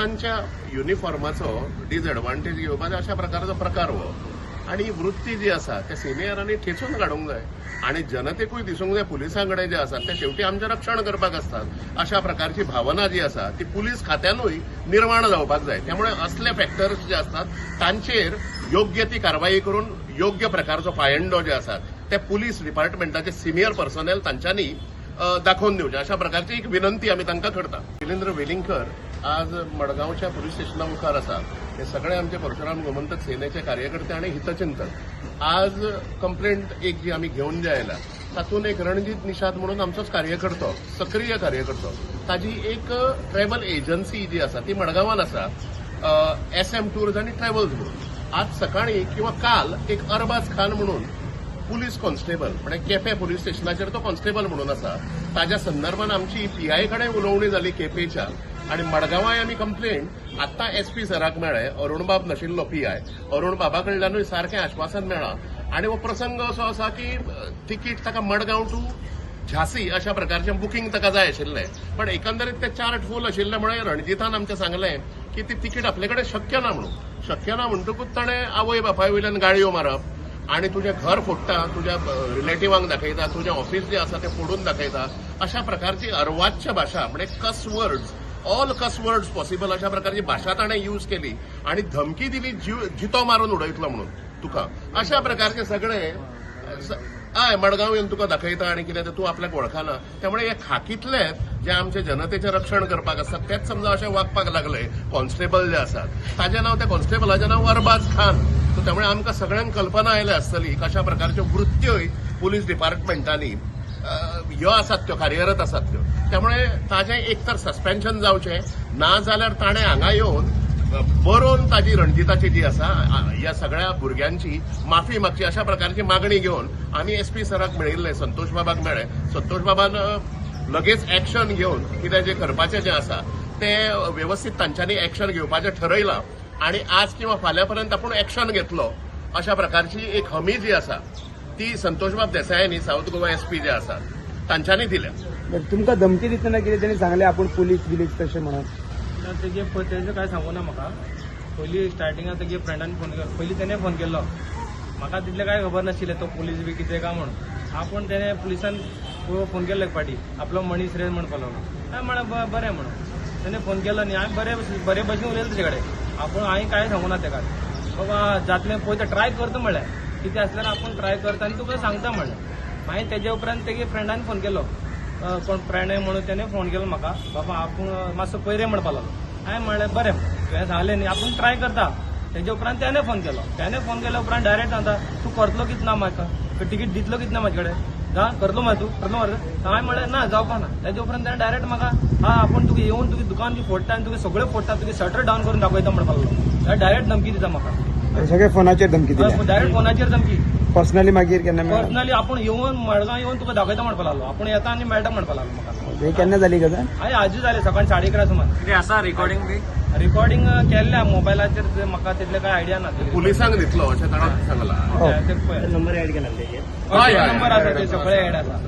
पुलिसांच्या युनिफॉर्माचो डिसएडवांटेज घेवपाचो अशा प्रकारचो प्रकार हो. आनी ही वृत्ती जी आसा त्या सिनियरांनी ठेचून काडूंक जाय आनी जनतेकूय दिसूंक जाय पुलिसां कडेन जे आसात ते शेवटी आमचें रक्षण करपाक आसतात, अशा प्रकारची भावना जी आसा ती पुलीस खात्यानूय निर्माण जावपाक जाय. त्यामुळे असले फॅक्टर्स जे आसतात तांचेर योग्य ती कारवाई करून योग्य प्रकारचो पायंडो जे आसात ते पुलीस डिपार्टमेंटाचे सिनियर पर्सनेल तांच्यांनी दाखोवन दिवचे, अशा प्रकारची एक विनंती आमी तांकां करता. शैलेंद्र वेलिंगकर आज मडगांवच्या पुलीस स्टेशना मुखार आसा. हे सगळे आमचे परशुराम गोमंतक सेनेचे कार्यकर्ते आणि हितचिंतक. आज कंप्लेंट एक जी आमी घेवन जे आयला तातूंत एक रणजीत निषाद म्हणून आमचोच कार्यकर्तो, सक्रीय कार्यकर्तो, ताजी एक ट्रॅव्हल एजन्सी जी आसा ती मडगांवान आसा, SM tours आनी ट्रॅव्हल्स म्हणून. आज सकाळी किंवा काल एक अरबाज खान म्हणून पुलीस कॉन्स्टेबल, म्हणजे केपें पुलीस स्टेशनाचेर तो कॉन्स्टेबल म्हणून आसा, ताज्या संदर्भात आमची पीआय कडेन उलोवणी जाली केपेंच्या आनी मडगांवाय आमी कंप्लेंट आत्तां एसपी सराक मेळ्ळे. अरुणबाब नाशिल्लो पीआय, अरुणबाबा कडल्यानूय सारकें आश्वासन मेळ्ळां. आनी हो प्रसंग असो आसा की तिकीट ताका मडगांव टू झांसी अशा प्रकारचें बुकींग ताका जाय आशिल्लें, पण एकंदरीत ते चार्ट फूल आशिल्ले मुळे रणजितान आमचें सांगलें की ती तिकीट आपले कडेन शक्य ना म्हणून. शक्य ना म्हणटकूच ताणें आवय बापाय वयल्यान गाळयो मारप आनी तुजें घर फोडटा, तुज्या रिलेटिवांक दाखयता, तुजें ऑफिस जें आसा तें फोडून दाखयता, अशा प्रकारची अर्वाच्य भाशा, म्हणजे cuss words, all cuss words possible अशा प्रकारची भाशा ताणें यूज केली आनी धमकी दिली, जीव जितो मारून उडयतलो म्हणून तुका, अशा प्रकारचे सगळे हय मडगांव येवन तुका दाखयता आनी कितें तें तूं आपल्याक वळखना. त्यामुळे हे खाकीतलेच जे आमचे जनतेचें रक्षण करपाक आसतात तेच समजा अशें वागपाक लागले. कॉन्स्टेबल जे आसात ताजें नांव, त्या कॉन्स्टेबलाचें नांव अरबाज खान. सो त्यामुळे आमकां सगळ्यांक कल्पना आयल्या आसतली कशा प्रकारच्यो वृत्त्योय पुलीस डिपार्टमेंटांनी ह्यो आसात त्यो कार्यरत आसात त्यो. त्यामुळे ताजें एक तर सस्पेन्शन जावचें, ना जाल्यार ताणें हांगा येवन बरोवन ताजी रणजिताची जी आसा ह्या सगळ्या भुरग्यांची माफी मागची, अशा प्रकारची मागणी घेवन आमी एसपी सराक मेळिल्ले, संतोष बाबाक मेळ्ळे. संतोष बाबान लगेच एक्शन घेवन कितें जें करपाचें जें आसा तें वेवस्थीत तांच्यांनी एक्शन घेवपाचें ठरयलां आनी आज किंवा फाल्यां पर्यंत आपूण एक्शन घेतलो अशा प्रकारची एक हमी जी आसा ती संतोषबाब देसायांनी, साऊथ गोवा एसपी जे आसात, तांच्यांनी दिल्या. बरं, तुमकां धमकी दितना कितें तेणी सांगलें आपूण पुलीस बिलीस तशें म्हणून? ना, तेजे तेजें कांय सांगू ना म्हाका. पयलीं स्टार्टिंगा तेगे फ्रेंडान फोन केलो, पयलीं तेणें फोन केल्लो म्हाका. तितलें कांय खबर नाशिल्लें तो पुलीस बी कितें काय म्हणून. आपूण तेणें पुलिसान फोन केल्लो एक फावटी, आपलो मनीस रे म्हणपाक लागलो. हांवें म्हणलें बरें म्हणून. तेणें फोन केलो न्ही, हांवें बरे बरे भशेन उलयलें तेजे कडेन. आपूण हांवें कांय सांगू ना तेका, बाबा जातलें पळयता, ट्राय करता म्हणलें, कितें आसल्यार आपूण ट्राय करता आनी तुका सांगता म्हणलें. मागीर तेजे उपरांत तेगे फ्रेंडान फोन केलो, कोण प्रणय म्हणून, तेणें फोन केलो म्हाका, बाबा आपूण मातसो पयर म्हणपाक लागलो. हांवें म्हणलें बरें, तुवें सांगलें न्ही, आपूण ट्राय करता. तेजे उपरांत तेणें फोन केलो. तेणें फोन केल्या उपरांत डायरेक्ट सांगता, तूं करतलो कितें ना म्हाका, तिकीट दितलो कितें ना म्हाजे कडेन, हा करतलो मरे तूं, करतलो मरे? हांवें म्हणलें ना, जावपा ना. तेजे उपरांत तेणें डायरेक्ट म्हाका, हा आपूण तुका येवन तुगे दुकान बी फोडटा आनी तुगे सगळें फोडटा, तुगे शटर डावन करून दाखयता म्हणपाक लागलो. डायरेक्ट धमकी दिता म्हाका. सगळे फोनाचेर धमकी दिल्या? डायरेक्ट फोनाचेर धमकी. पर्सनली मागीर केन्ना मेळ्ळा? पर्सनली आपूण येवन मडगांव येवन तुका दाखयता म्हणपाक लागलो, आपूण येता आनी मेळटा म्हणपाक लागलो म्हाका. हे केन्ना जाली गजाल? हांवें आजूच जालें, सकाळी 11:30 सुमार. कितें आसा रिकॉर्डिंग बी? रिकॉर्डिंग केल्लें मोबायलाचेर, ते म्हाका तितलें कांय आयडिया ना. पुलिसांक दितलो अशें ताणें सांगलां. हो. ते पळय. नंबर ऍड केला तेजेर? हय, हय, नंबर आसा, ते सगळे ऍड आसा.